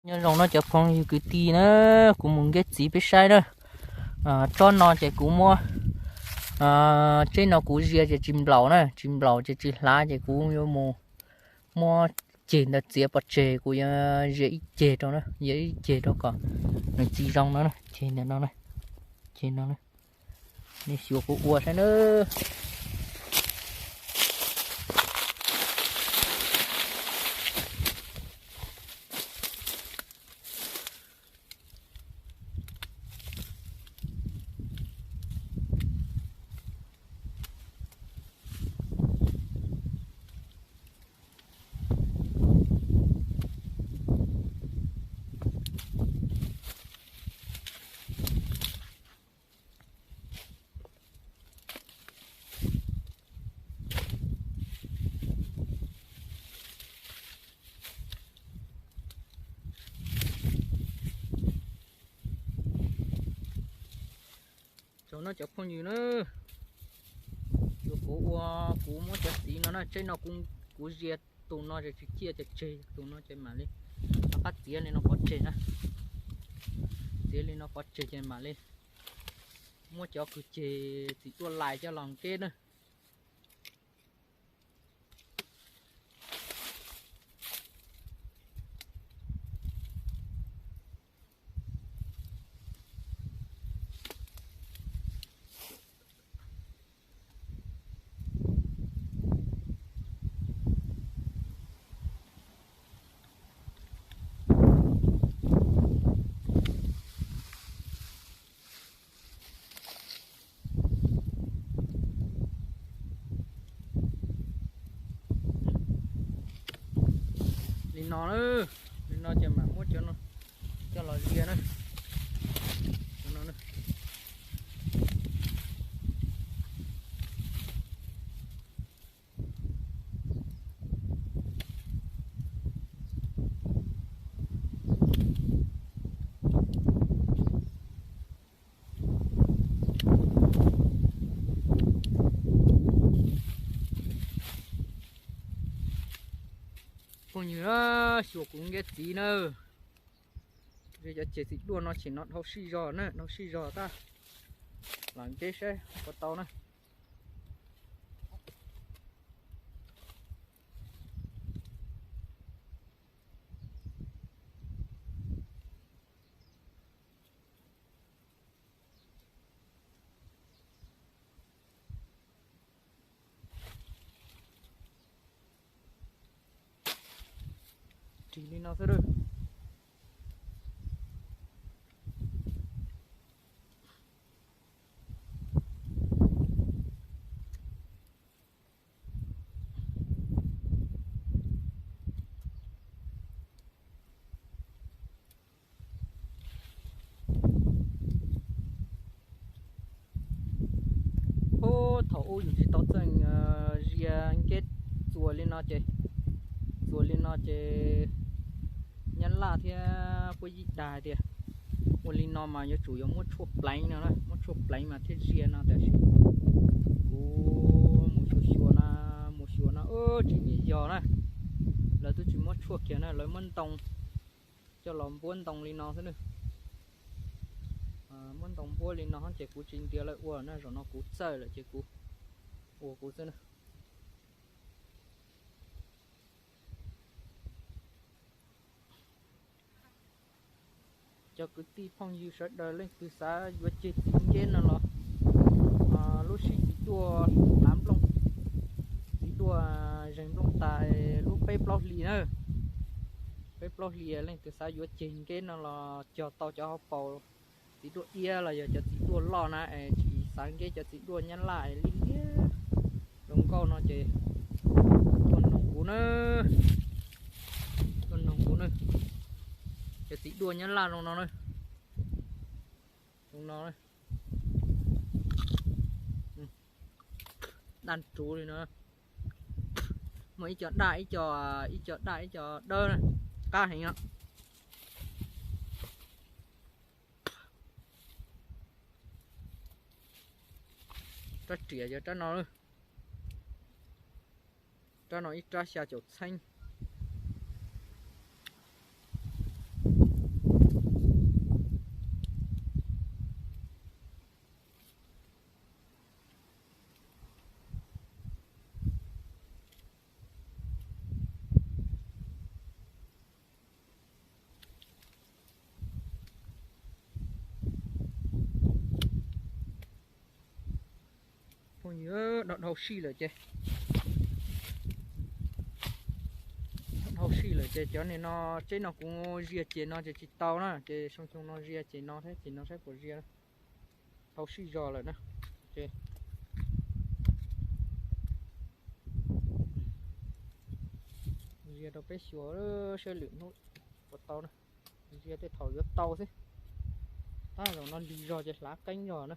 Nyob zoo no cov phooj ywg kwv tij na, kuv mus nkeb txiv peb saib na. Tsob no ces kuv muab, tsob no kuv zia ces tsis nplaum na, tsis nplaum ces tsis hlav ces kuv yuav mus muab ceg ntawd txiav pov tseg, kuv yuav zia ib ceg rau na, zia ib ceg rau kom nws txiv zoo no, ceg ntawm no, ceg no. Nej xyuas kuv ua saib na. Tsaus no cov phooj ywg na, yuav kuv ua, kuv muab cov txiv no na, tsob no kuv zia, tus no ces tsis ciaj ces tseg, tus no ces mam li rov qab txiav li no pov tseg na. Txiav li no pov tseg ces mam li muab cov kws ceg txiv duaj lais coj los nkeb na. Li no na, li no ces mam muab cov no coj los zia na. Phooj ywg, xyuas kuv nkeb txiv na. Cov ceg txiv duaj no tseem no dhau sij zog na, dhau sij zog tag los nkeb saib puas tau na. Ris li no xwb. Ub, thaum ub yus tsis tau txawj zia nkeb txuas li no ces, txuas li no ces Nyab Laj thiab Huab Yij dag hais tias ua li no mas yuav tsum yuav muab tshuaj pleev no, muab tshuaj pleev mas thiaj zia no, tab sis kuv mus xyuas xyuas no, mus xyuas no tsis nyiam yog na. Lawv twb tsis muab tshuaj kiag na, lawv muab ntoo coj los npuab ntoo li no xwb na. Muab ntoo npuab li no ces kuv tsis ntiav lawv ua na, zaum no kuv txawj lawm ces kuv ua kuv xwb na. Cov kwv tij phooj ywg sawv daws leej twg xav yuav ceg txiv nkeb no los lub sij txiv duaj hlav nplooj, txiv duaj zeeg nplooj tas lub peb plaub hlis na, peb plaub hlis leej twg xav yuav ceg nkeb no los cog tau cov hauv paus txiv duaj iab los yog cov txiv duaj loj na, es tsis xav nkeb cov txiv duaj Nyab Laj es liab liab zoo nkauj no ces tuaj noog kuv na, tuaj noog kuv na. Cov txiv duaj Nyab Laj zoo no na, zoo no, daj nruv li no, muaj ib co daj, ib co, ib co daj ib co dawb na, qab heev os. Rab riam yog rab no, rab no ib rab xya caum txheeb. Dhau sij lawm ces, dhau sij lawm ces cov niag no, tsheb no kuv zias ces no ces tsis tau na, ces xyoo xyoo no zias ces no thiab ces no saib puas zias. Dhau sij zog lawm na. Ces zias rau peb xyuas saib lwm hnub puas tau na. Zias tej thaum yuav tau xwb. Tab zaum no lig zog ces hlav qeeb zog na.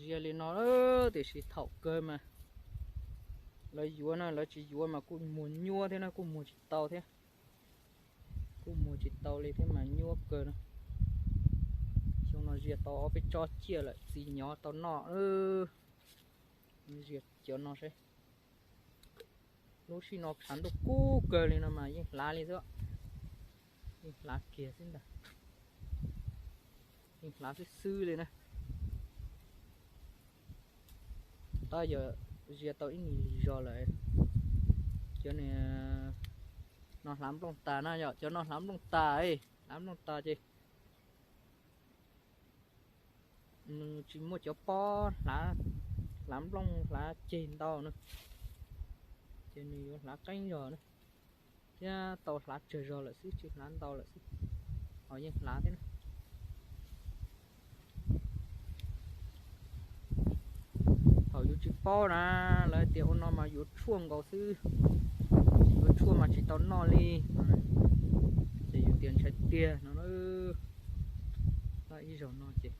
Zias li no, tiam sis thaum kawg mas lawv yuav na, lawv tsis yuav mas kuj muag nyuab thiab na, kuj muag tsis tau thiab. Kuj muag tsis tau li thiab mas nyuab kawg na. Xyoo no zias tau ob peb tsob ciaj lawm, txiv nyob tau noj. Zias cov no seb. Lub sij no tshav ntuj kub kawg li no mas yeej hlav li xwb. Yeej hlav kiag xwb ntag. Yeej hlav xwb xwb li na. Tab yog zias tau ib nig lig zog lawm. Cov no hlav nplooj tas na yom, cov no hlav nplooj tas, hlav nplooj tas ces nws tsis muaj cov pob hlav nplooj hlav ceg ntau na, ces nws yuav hlav qeeb zog na, thiab tau hlav tsawg zog lawm xwb, tsis hlav ntau lawm xwb, ho yeej hlav thiab na. Thaum yus tsis paub na, lawv tias ua no mas yuav tshuaj nkaus xwb, yuav tshuaj mas tsis tau noj li, ces yus tias ntshai tiag no. Ib zaug no ces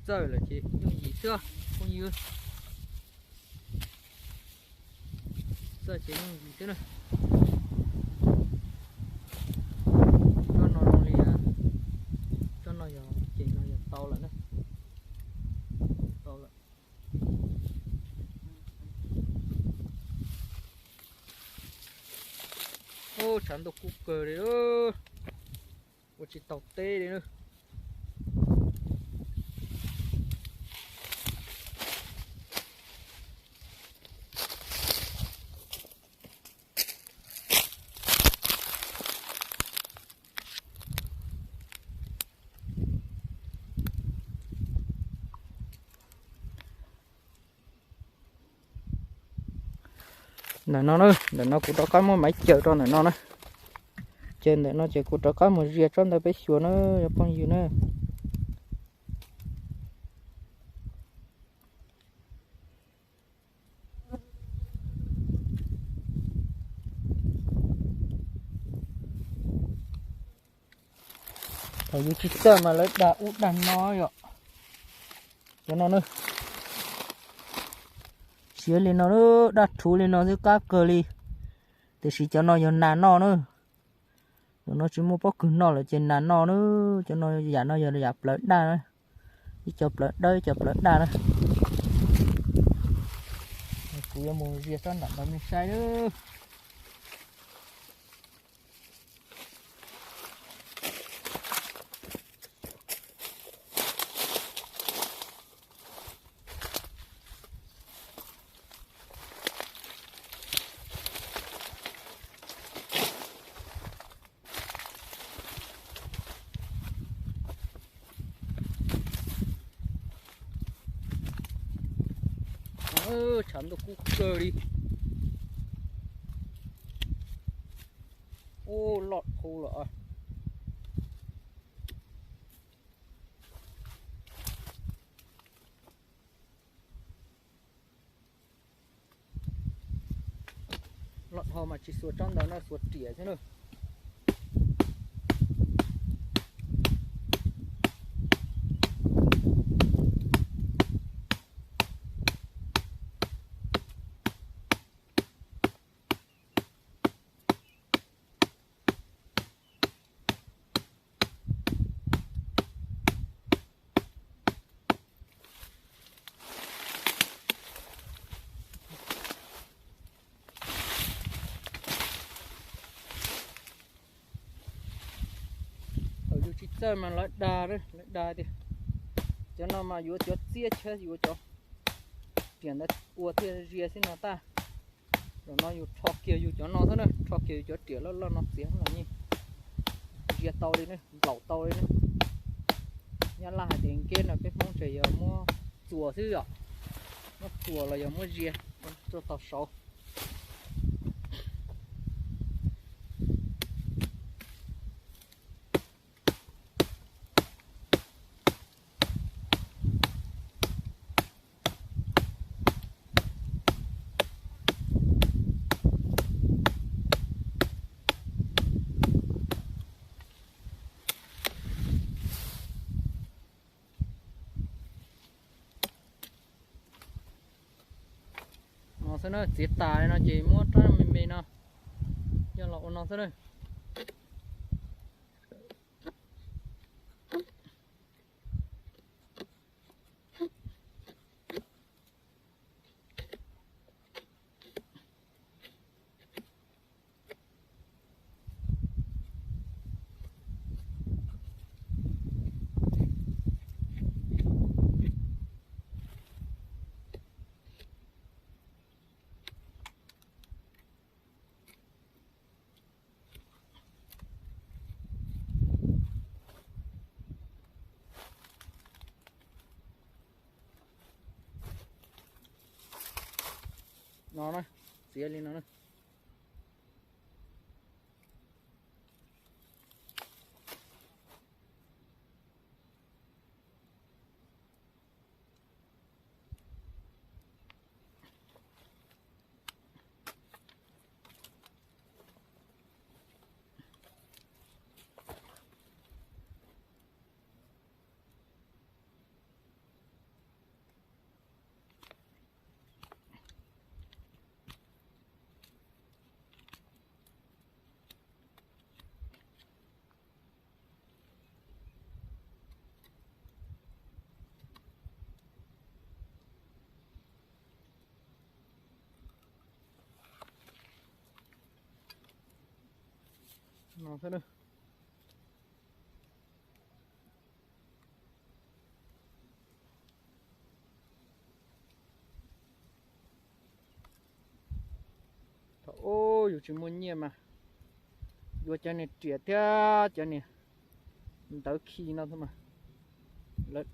txawj lawm ces yooj yim xwb phooj ywg. Txawj ces yooj yim xwb na. Tsob no zoo li, tsob no yog ces no yog tau lawm na. Tau lawm. Ub, tshav ntuj kub kawg li, ua tsis tau teb li na. Ntawm no na, ntawm no kuv rov qab muab maiv cawm rau ntawm no na. Ces ntawm no ces kuv rov qab mus zias tsob ntawd peb xyuas na, cov phooj ywg na. Thaum yus tsis txawj mas lawv dag ub dag no yom. Cov no na, siav li no, daj rhuv li no twb qab kawg li. Tiam sis cov no yog nas noj na. Cov no tsis muaj pob kws noj lawm ces nas noj na. Cov no yam no yog yam plawv daj na. Ib co plawv dawb ib co plawv daj na. Kuv yuav mus zias tsob nram ntawd nej saib na. Tshav ntuj kub kawg li. Ub, loj dhau lawm. Loj dhau mas tsis xuas tsob ntawd no, xuas riam xwb na. Tawj mas lawv dag, lawv dag tias cov no mas yuav cov txiab chab yuav cov riam ntawd ua thiaj zia xwb no tag. Zaum no yus rho kiag yus cov no xwb na, rho kiag yus cov riam loj loj no txiav los yeej zia tau li ne, nplaum tau li ne. Nyab laj hais tias nkeb no peb Hmoob tseem yog muab txuas xwb yom, muab txuas los yog muab zia tuaj tau saud. No xwb na, txiav tas li no ces muab rab me me no coj los ua no xwb na. No na, txiav li no na. No xwb na. Thaum ub yus tsis muaj nyiaj mas yuav cov niag riam thiab cov niag ntawv khi no mas lawv,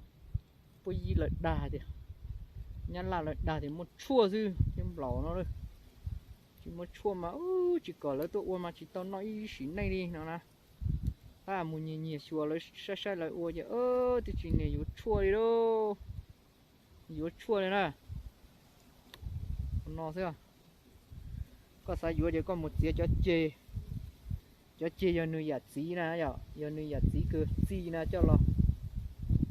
puab yib lawv dag tias, nyab laj lawv dag tias muaj tshuaj xwb thiab nplaum no. Tsis muaj tshuaj mas ub tsis kom lawv tuaj ua mas tsis tau noj ib sim neej li no na. Tab mus nyiag nyiag xyuas lawv saib saib lawv ua ces twb tsis niag yuav tshuaj li lauj. Yuav tshuaj li na. No xwb. Koj xav yuav ces koj mus txiav cov ceg, cov ceg yog nws yam txiv na, yog nws yam txiv kws txi na coj los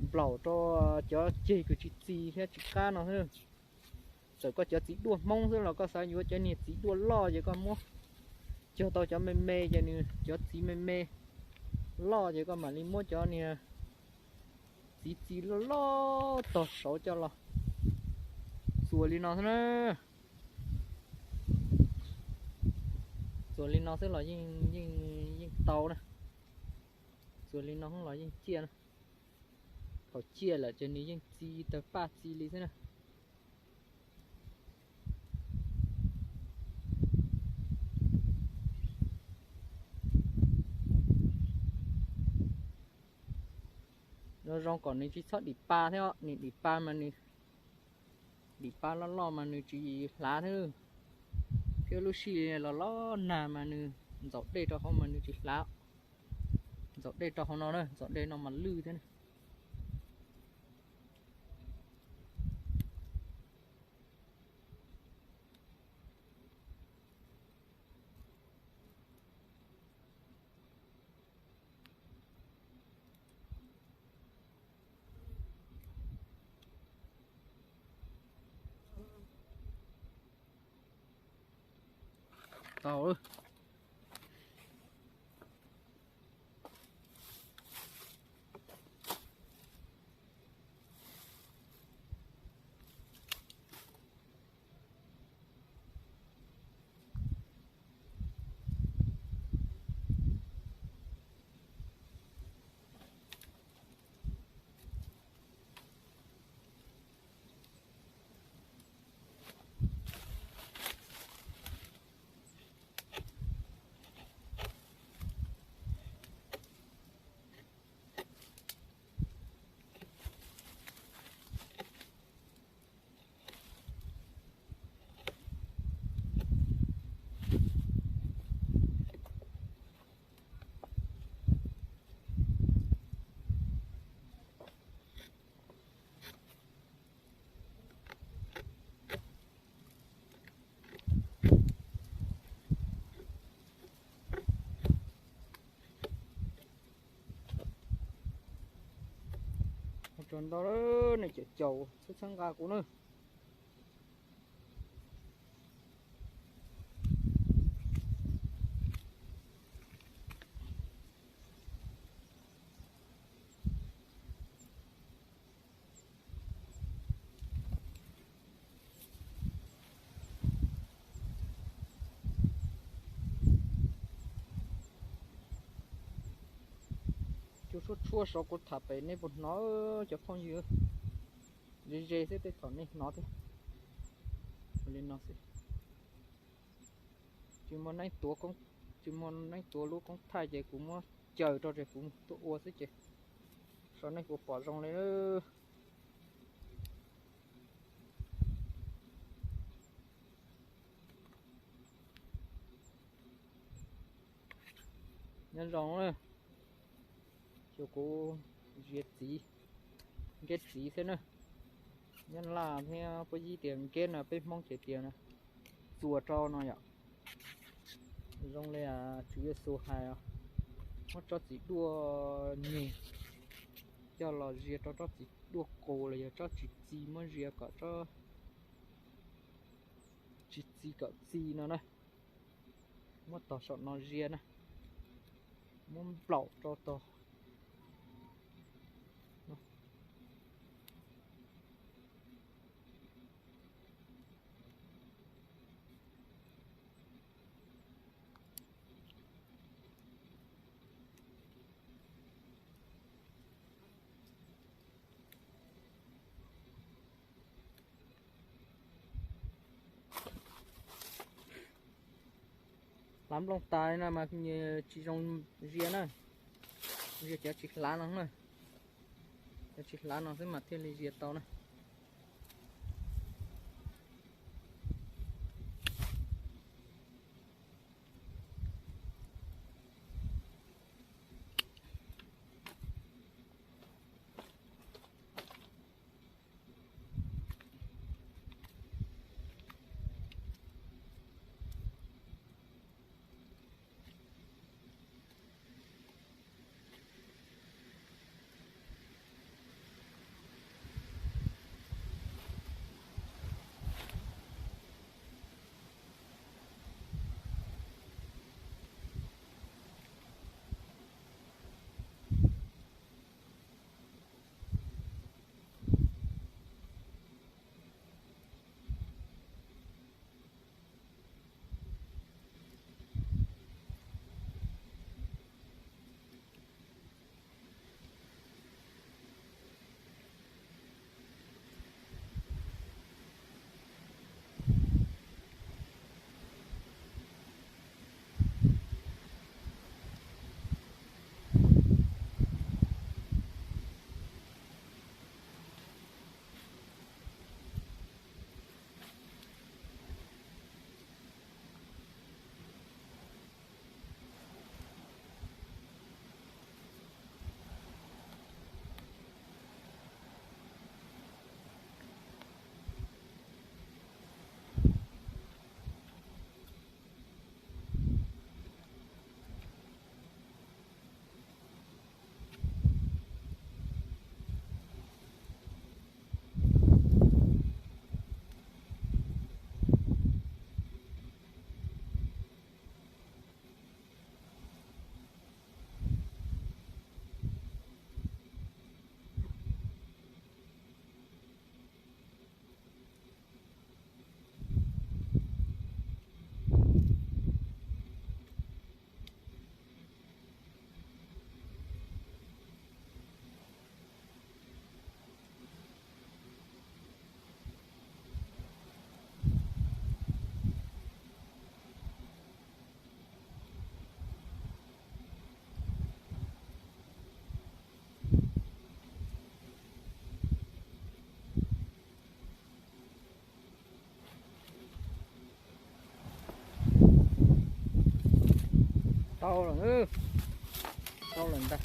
nplaum rau cov ceg kws tsis txi thiab tsis qab no xwb. Txawm koj cov txiv duaj Hmoob xwb los koj xav yuav cov niag txiv duaj loj ces koj muab cog tau cov me me ces nws cov txiv me me loj ces koj mam li muab cov niag txiv txi loj loj tog saud coj los txuas li no xwb na. Txuas li no xwb los yeej, yeej tau na. Txuas li no los yeej ciaj na. Thaum ciaj lawm ces nws yeej txi tawg paj txi li xwb na. Zoo zoo kom nws tsis txhob dim pa thiab, nws dim pa mas nws, dim pa loj loj mas nws tsis hlav thiab. Thiab lub sij los los nag mas nws ntxaum dej rau hauv mas nws tsis hlav. Ntxaum dej rau hauv no na, ntxaum dej no mas lwj thiab na. Tau. Ntau, nej cov caum txhawb txhawb nqa kuv na. Cua tshuab tshuab saud kuv tham pem nej puas hnov, cov phooj ywg? Ze ze xwb tej thaum nej hnov thiab. Li no xwb. Tsis muaj neeb tuav, tsis muaj neeb tuav lub koob thaij ces kuv muab caws rau ces kuv tuaj ua xwb ces, saib nej puas pom zoo li. Nyob zoo na, xyov kuv ziav txiv, nkeb txiv thiab na. Nyab Laj thiab Puab Yib tias nkeb no, peb Hmoob ces tias txuas rau no yom. Zoo li Tswv Yexus hais, muab tsob txiv duaj nyeg coj los ziav rau tsob txiv duaj qus los yog tsob tsis txi, muab ziav kom tsob tsis txi kom txi no na. Muab tog saum no ziav na, muab nplaum rau tog. Hlav nplooj tas no mas tsis zoo ziav na. Ziav cov tsis hlav no na. Cov tsis hlav no xwb mas thiaj li ziav tau na. Tau lawm, tau lawm ntag.